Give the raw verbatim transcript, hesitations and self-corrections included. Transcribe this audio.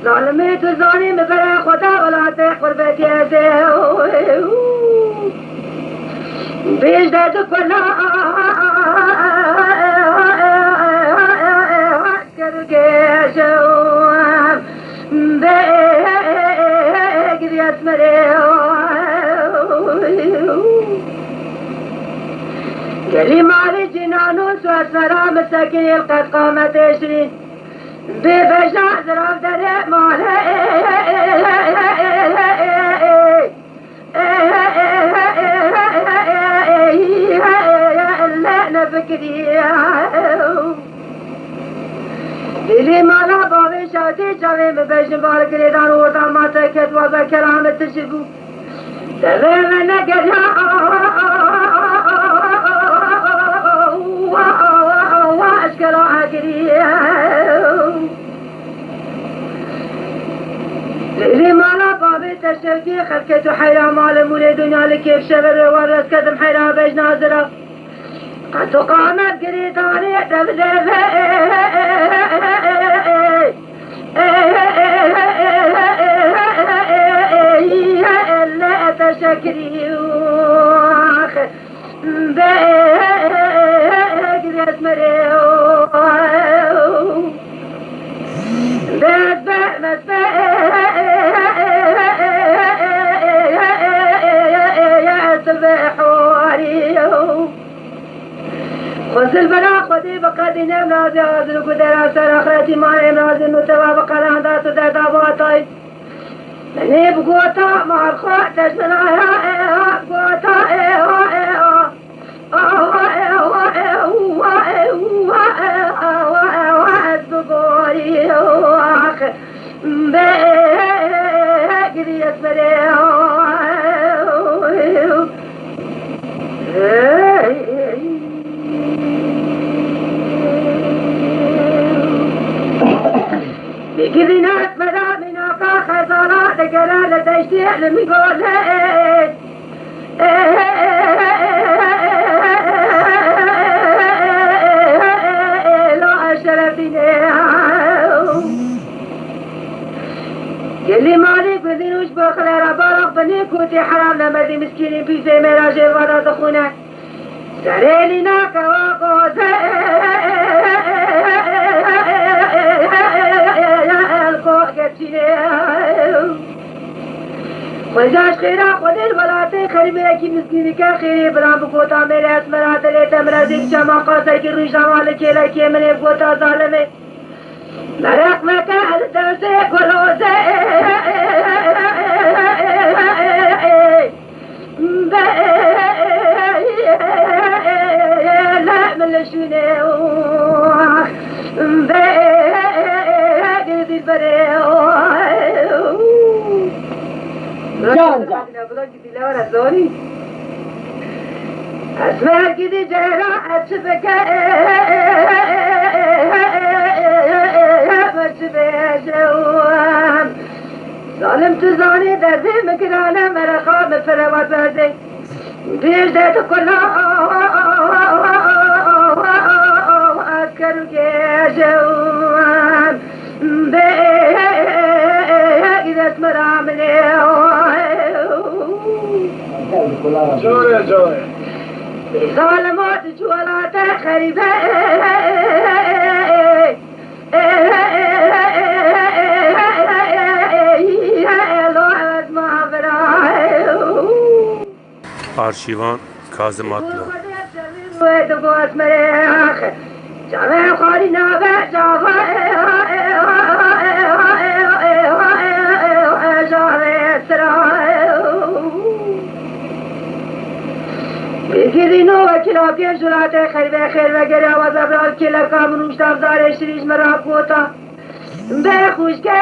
Zalimê tu zanî min bere xwe da welatê xurbetiyê ez ê. Bêj de tu kula. Ker û gêj û bê giriyet merê. Gelî malî cinan û suesmera misekî qet qametê şirîn. Bê beja zirav derê malê. Lê nefikirî. Dilê mala bavê şewtê çavê min bejin bar girêdan ordan ma te ket waza kelamê tu ji bû. Devê me negeriya. Eşkera agirî. Lê mala bavê te şewtî xelkê tu heyra malê mûlê dinya li kêf şeve ve wa dest ketim heyra bej nazira. Qet û qamet girî tarê te bi deve. Lê te şekirî. Bê girêt merê. Dest be, dest be. Sibê hwarî. Xwezil bela Xwedê bi qedî nemrazê hazir û gudera ser axretî ma emrazê nûtewa bi qelanda tu derda batay. Minê bi gota marxo tejminaya ê ha gota ê ha ê ha. Aha ê ha ê ha ê ha ê ha ê ha ez bi gorî ax. Bê giriyet merê. Bêgirî nas mera mînaka xezala digere li deştê li min gole. Lo şerefîne. Gelî malî gundî nûş bi xilera baraq binê kotî heram nemedî miskînî pîzê mêra jê vada dixwîne. Serê lîna kewa qoze el ko geçîne. Xweza ji xêra Xwedê li welatê xerîbeyekî miskînike xêrê biran bi gota mêrê esmera dilê te mirezî bi çema qasekî rûjnamalê kêlekê min ê bi gota zalimê. Meraq meke ez dewsê goloze. Bê min li şûnê. Bê dilberê. Can can. Dilawara zorî. Esmer gidî cera ez çi bike. Me çi bêjim. Zalim tu zanî derdê min girane mereqa min pire we berdê. Bêj de tu kula. Ez ker û gêjim. Bê dest min ra min ê. Care care. Zalima tu çi welate xerîbe. Lo ez ma bira. Arşîvan Kazim Atlı. Bêgirîno wekîla pêr jurate xeybe xêr vegere wa zebral kêleka min û ji davdarê şirî ji min ra gota. Bê xwişke.